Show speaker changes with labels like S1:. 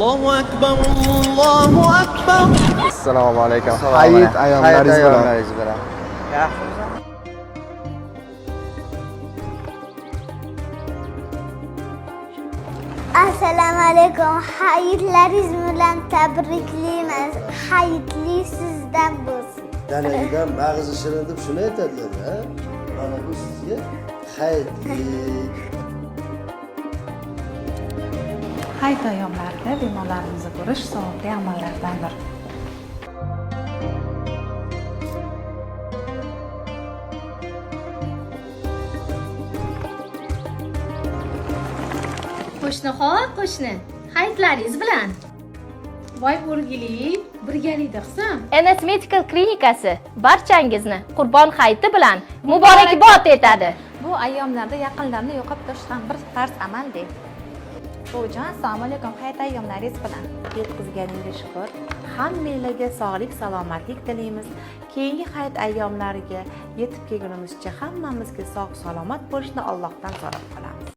S1: Allohu akbar, Allohu akbar.
S2: Assalomu alaykum. Hayit ayyomlaringiz bilan.
S3: Ayyomlaringiz bilan.
S4: Assalomu alaykum. Hayitlaringiz bilan tabriklaymiz. Hayitli sizdan bo'lsin.
S5: Danagidan mag'izi shirin deb shuni aytadilar, a? Mana bu sizga hayitlik.
S6: Hayit ayyomlarida bemorlarimizni ko'rish savobli amallardandir.
S7: Qo'shni, qo'shni, hayitlaringiz bilan.
S8: Voy o'rgili, birgalikda qizim.
S7: NS Medical klinikasi barchangizni Qurbon hayiti bilan muborakbod etadi.
S9: Bu ayyomlarda yaqinlarni yo'qob turish ham bir farz amaldek. Buvijon, assalomu alaykum, hayit ayyomlaringiz bilan.
S10: Yetkazganingga shukur. Hammanglarga sog'lik, salomatlik tilaymiz. Keyingi hayit ayyomlariga yetib kelgunimizcha hammamizga sog' salomat bo'lishni Allohdan so'rab qolamiz.